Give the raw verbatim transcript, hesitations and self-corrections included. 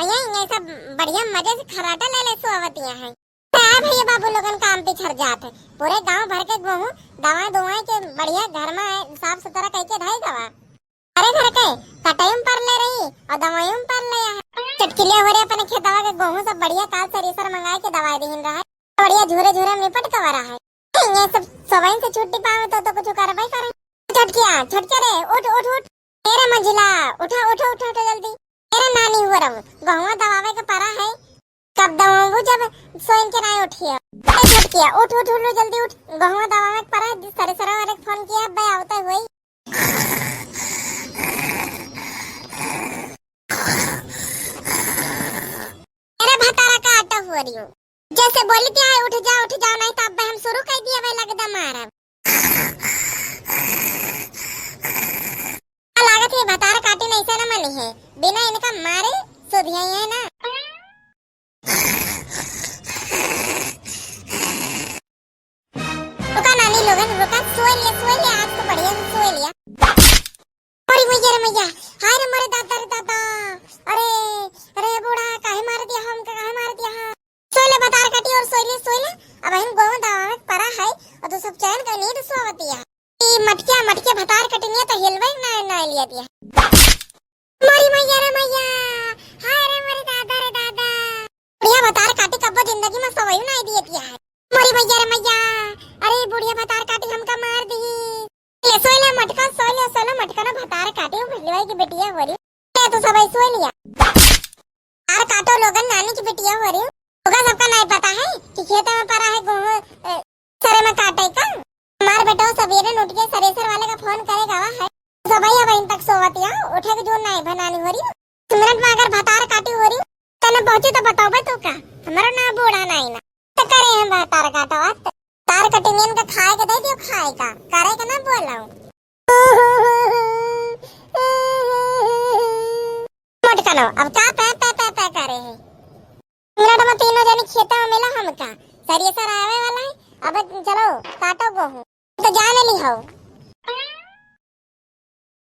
भैया, ये सब बढ़िया मजे से खर्राटा ले ले सोवतिया है। तो आ भैया बाबू लोगन काम पिछड़ जात है। पूरे गांव भर के गोहूं दवा दुआई के बढ़िया घर में है, साफ सुथरा कइके धाई गवा। अरे घर के कटाई में पर ले रही और दवाई में पर ले है। चटकिलिया हो रहे अपने खेतवा के गोहूं सब बढ़िया काल सरीसर मंगाए के दवाई दीहिन रहा है। बढ़िया झूरे झूरे में निपट के वरा है। ये सब सवाइन से छुट्टी पावे तो, तो कुछ करबे करे। छोटकिया, छोटकिया रे, उठ, उठ, उठ। तेरे मंझिला, उठा, उठा, उठा, उठा जल्दी। तेरे नानी हुआ रहो, गहुआ दवावे के परा है। कब दवाऊं जब सोइन के नाई उठिया। ए छोटकिया, उठ, उठ, उठ, जल्दी उठ। गहुआ दवावे के परा है, सरे सरे वाले फोन किया, अब आवते हुई। अरे भतारा काटा हो रही हूँ। जैसे बोली थी, "हाँ, उठ जा, उठ जाओ, नहीं तो अब हम शुरू कर दिया भाई लगदा मारब।" लागत है भतार काटी नहीं से न मनी है, बिना इनका मारे सुधिया ही है ना। रुका नानी लोगन, रुका, सोए लिया, सोए लिया, आज तो बढ़िया से सोए लिया। अरे मैया रे मैया, हाय रे मोरे दादा रे दादा, अरे, अरे बूढ़ा, काहे मार दिया हमका, काहे मार दिया है? सोए ले भतार काटी और सोए ले, सोए ले, अब हम गोवा दवा में परा है, और तू सब चैन का नींद सोवतिया। ई मटकिया, मटकिया भतार कटनिया तो हिलवे ना, ना लिया दिया। मोरी मैया रे मैया, हाय रे मोरे दादा रे दादा। बुढ़िया भतार काटी कब्बो जिंदगी में सोवई ना दिए दिया है। मोरी मैया रे मैया, अरे बुढ़िया भतार काटी हमका मार दी। ले सोई ले मटका, सोई ले, सोई ले मटका ना भतार काटी, वो भल्ली भाई की बिटिया हो रही। ले तो सबई सोई लिया। भतार काटो लोगन, नानी की बिटिया हो रही। ओका सबका नहीं पता है कि खेते में परा है गोहूं, ए, सरे में काटे का। हमार बेटो सवेरे उठ के सरेसर वाले का फोन करे गवा है। सबई अब इन तक सोवतिया, उठे के जोर नहीं बनानी हो रही। मिनट में अगर भतार काटी हो रही, तने पहुंची तो बताओ भाई तू का। हमारा ना बूढ़ा नहीं ना। तो करे हम भतार काटो, भतार कटिनियन का खाए के दे दियो, खाए का। करे के ना बोलाओ। मोटकनो, अब का पै, पै, पै, पै करे है? मिनट में तीनों जनी खेते में मिला हमका। सरिये सर आवे वाला है, अब चलो, काटो गोहूं। तो जाने ली हो,